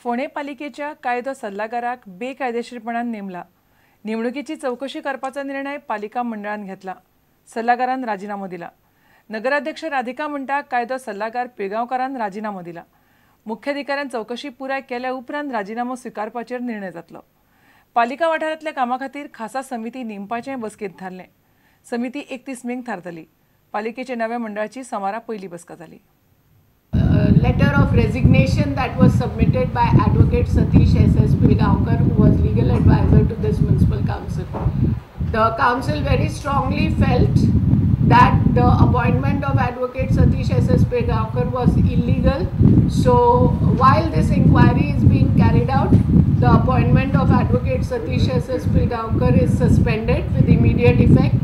फोंडें पालिकेच्या कायदो सल्लागाराक बेकायदेशीरपणान नेमला. नेमणुकीची चवकशी करपाचो निर्णय पालिका मंडळान घेतला. सल्लागारान राजिनामो दिला. नगराध्यक्ष राधिका म्हणटा कायदो सल्लागार पिळगांवकारान राजिनामो दिला. मुख्याधिकाऱ्यान चवकशी पुराय केल्या उपरांत राजिनामो स्विकारपाचेर निर्णय जातलो. पालिका वाठारांतल्या कामा खातीर खासा समिती नेमपाचें बसकेंत थारलें. समिती 31 मेक थारतली. पालिकेच्या नव्या मंडळाची सोमारा पयली बसका जाली. Letter of resignation that was submitted by Advocate Satish S.S. Pilgaonkar, who was legal advisor to this municipal council. The council very strongly felt that the appointment of Advocate Satish S.S. Pilgaonkar was illegal. So while this inquiry is being carried out, the appointment of Advocate Satish S.S. Pilgaonkar is suspended with immediate effect,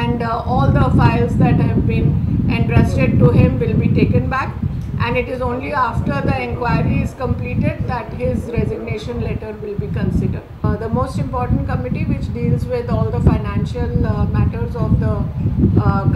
and all the files that have been entrusted to him will be taken back, and it is only after the inquiry is completed that his resignation letter will be considered. The most important committee, which deals with all the financial matters of the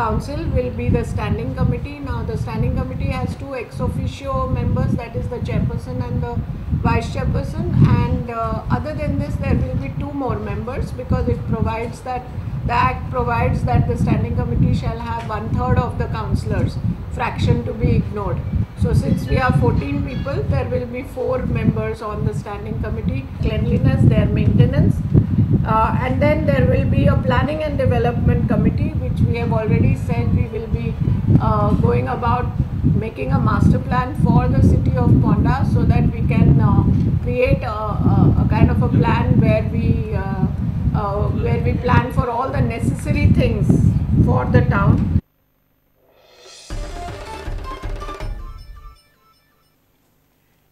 council, will be the standing committee. Now the standing committee has two ex officio members, that is the chairperson and the vice chairperson, and other than this there will be two more members, because it provides that the Act provides that the standing committee shall have 1/3 of the councillors, fraction to be ignored. So since we are 14 people, there will be 4 members on the standing committee. Cleanliness, their maintenance, and then there will be a planning and development committee, which we have already said we will be going about making a master plan for the city of Ponda, so that we can create a kind of a plan where we plan for all the necessary things for the town.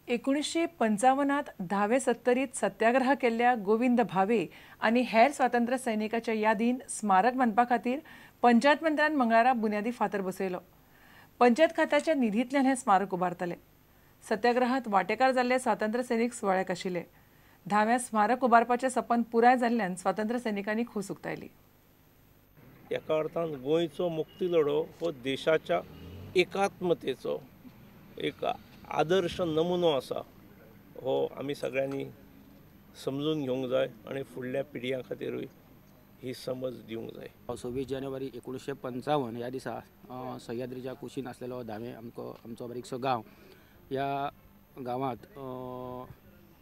एकोणीसशे पंचावन्नात धावे सत्तरीत सत्याग्रह केल्ल्या गोविंद भावे आनी हेर स्वातंत्र्य सैनिकाच्या यादीन स्मारक बांदपा खातीर पंचायत मंत्र्यान मंगळारा बुन्यादी फातर बसयलो. पंचायत खात्याच्या निधींतल्यान हें स्मारक उबारतले. सत्याग्रहात वांटेकार जाल्ले स्वातंत्र्य सैनिक सुवाळ्याक आशिल्ले. धाव्या स्मारक उबारपाचें सपन पुराय जाल्ल्यान स्वातंत्र्य सैनिकांनी खोस उक्तायली. एका अर्थान गोंयचो मुक्ती लढो हो देशाच्या एकात्मतेचो एक आदर्श नमुनो आसा, हो आमी सगळ्यांनी समजून घेवंक जाय आनी फुडल्या पिढयां खातीरूय ही समज दिवंक जाय. 26 जानेवारी 1955 ह्या दिसा सह्याद्रीच्या कुशीन आसलेलो धावे आमचो बारीकसो गांव, ह्या गांवांत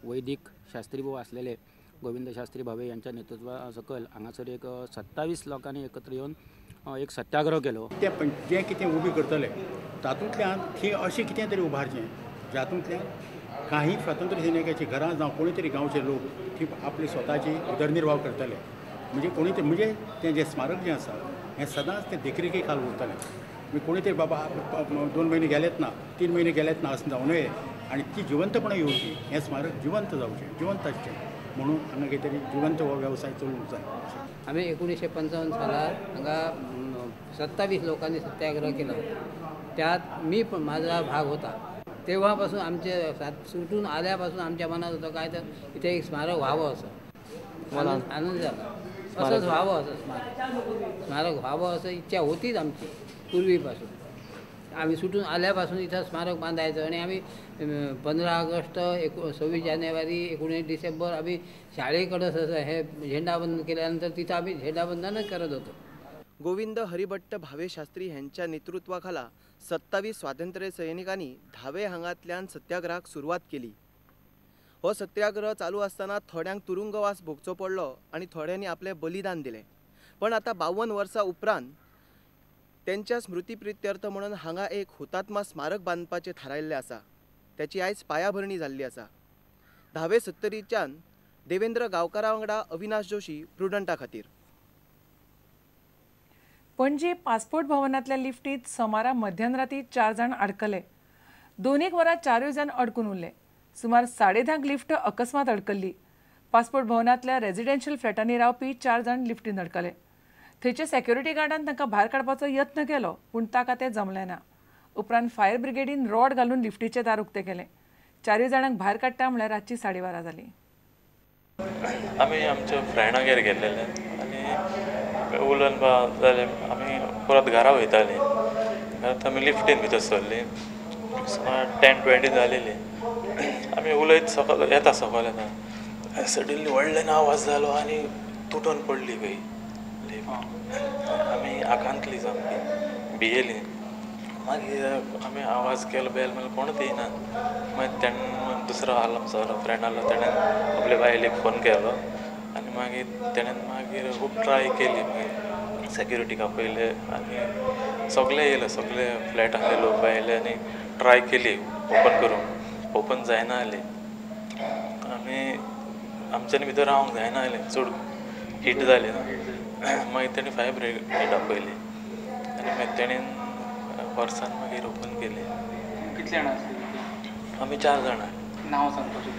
वैदिक शास्त्री भाऊ आसलेले गोविंद शास्त्री भावे यांच्या नेतृत्वा सकयल हांगासर एक 27 लोकांनी एकत्र येवन एक सत्याग्रह केलो. ते जें कितें उबी करतले तातूंतल्यान थंय अशें कितें तरी उबारचें जातूंतल्यान काही स्वातंत्र्य सैनिकाची घरां जावं कोणी तरी गांवचे लोक ती आपली स्वताची उदरनिर्वाह करतले. म्हणजे कोणी तरी म्हणजे तें जें स्मारक जें आसा हें सदांच तें देखरेखी खाल उरतलें. म्हणजे कोणी तरी बाबा 2 म्हयने गेलेत ना, 3 म्हयने गेलेत ना अशें जावं नये आनी ती जिवंतपणां येवची, हें स्मारक जिवंत जावचें, जिवंत आसचें म्हणून हांगा कितें तरी जिवंत हो वेवसाय चलोवंक जाय. आमी 1955 सालार हांगा 27 लोकांनी सत्याग्रह केला, त्यात मी पण माझा भाग होता. तेव्हापासून आमचे सुटून आल्यापासून आमच्या मनात होतं काय तर इथे एक स्मारक व्हावं, असं आनंद झाला, असंच व्हावं, असं स्मारक व्हावं असं इच्छा होतीच आमची पूर्वीपासून. आम्ही सुटून आल्यापासून इथं स्मारक बांधायचं आणि आम्ही 15 ऑगस्ट 26 जानेवारी 19 डिसेंबर आम्ही शाळेकडंच असं हे झेंडाबंदन केल्यानंतर तिथं आम्ही झेंडाबंदनच करत होतो. गोविंद हरिभट्ट भावे शास्त्री ह्यांच्या नेतृत्वाखाला 27 स्वातंत्र्य सैनिकांनी धावे हांगांतल्यान सत्याग्रहाक सुरवात केली. हो सत्याग्रह चालू आसतना थोड्यांक तुरुंगवास भोगचो पडलो आनी थोड्यांनी आपलें बलिदान दिलें. पण आतां 52 वर्सां उपरांत त्यांच्या स्मृती प्रित्यर्थ म्हणून हांगा एक हुतात्मा स्मारक बांदपाचें थारायल्लें आसा. त्याची आयज पायाभरणी जाल्ली आसा. धावे सत्तरीच्यान देवेंद्र गांवकारा वांगडा अविनाश जोशी, प्रुडंटा खातीर. पणजी पासपोर्ट भवनांतल्या लिफ्टींत सोमारा मध्यानराती 4 जाण अडकले. 2 वरां 4 जाण अडकून उरले. सुमार 10:30 लिफ्ट अकस्मात अडकल्ली. पासपोर्ट भवनांतल्या रेजिडेन्शियल फ्लॅटांनी रावपी 4 जाण लिफ्टींत अडकले. थंयच्या सेक्युरिटी गार्डान तांकां भायर काडपाचो यत्न केलो, पूण ताका तें जमलें ना. उपरांत फायर ब्रिगेडीन रॉड घालून लिफ्टीचें दार उक्तें केलें. 4 जाणांक भायर काडटा म्हणल्यार रातची 12:30 जाली. आमी आमच्या फ्रेंडागेर गेल्लेले आनी उलोवन जालें, आमी परत घरा वयताली. घरांत आमी लिफ्टीन भितर सरली, सुमार 10:20 जालेली. आमी उलयत सकयल येता सकयल येता सडनली व्हडल्यान आवाज जालो आनी तुटून पडली खंय लिफ्ट. आमी आकांतली सामकी भियेली. मागीर आमी आवाज केलो बेल म्हणल्यार कोणूच येयना. मागीर तेणें दुसरो आसलो आमचो फ्रेंड आसलो तेणें आपले बायलेक फोन केलो आनी मागीर तेणें मागीर खूब ट्राय केली. मागीर सेक्युरिटीक आपयले आनी सगळे येयले, सगळे फ्लॅट आसले लोक आयले आनी ट्राय केली ओपन करूंक. ओपन जायना जाली. आमी आमच्यानी भितर रावंक जायना जालें, चड हीट जालें न्हू. मागीर तेणी फायर ब्रिगेड आपयली आनी मागीर तेणेन फोर्सान मागीर ओपन केली. कितले जाणां आसले? आमी 4 जाणां. नांव सांगपाक शकता?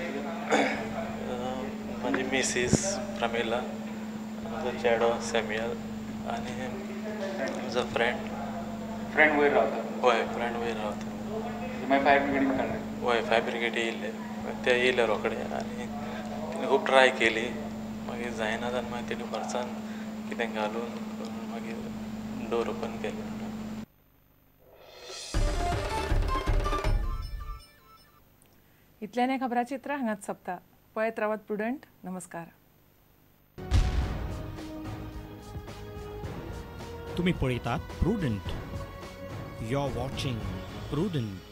म्हाजी मिसीस प्रमिला, म्हजो चेडो सॅम्युअल आनी म्हजो फ्रेंड. फ्रेंड वयर रावता? हय, फ्रेंड वयर रावता. मागीर फायर ब्रिगेडीन काडलें? हय, फायर ब्रिगेड येयल्ले, ते येयले रोखडे आनी तेणी खूब ट्राय केली. मागीर जायना जावन मागीर तेणी फोर्सान कितें घालून मागीर डोर ओपन केलें. इतल्यान हें खबराचित्र हांगाच सोंपता. पळयत रावात प्रुडंट. नमस्कार. तुम्ही पळयतात Prudent. You are watching Prudent.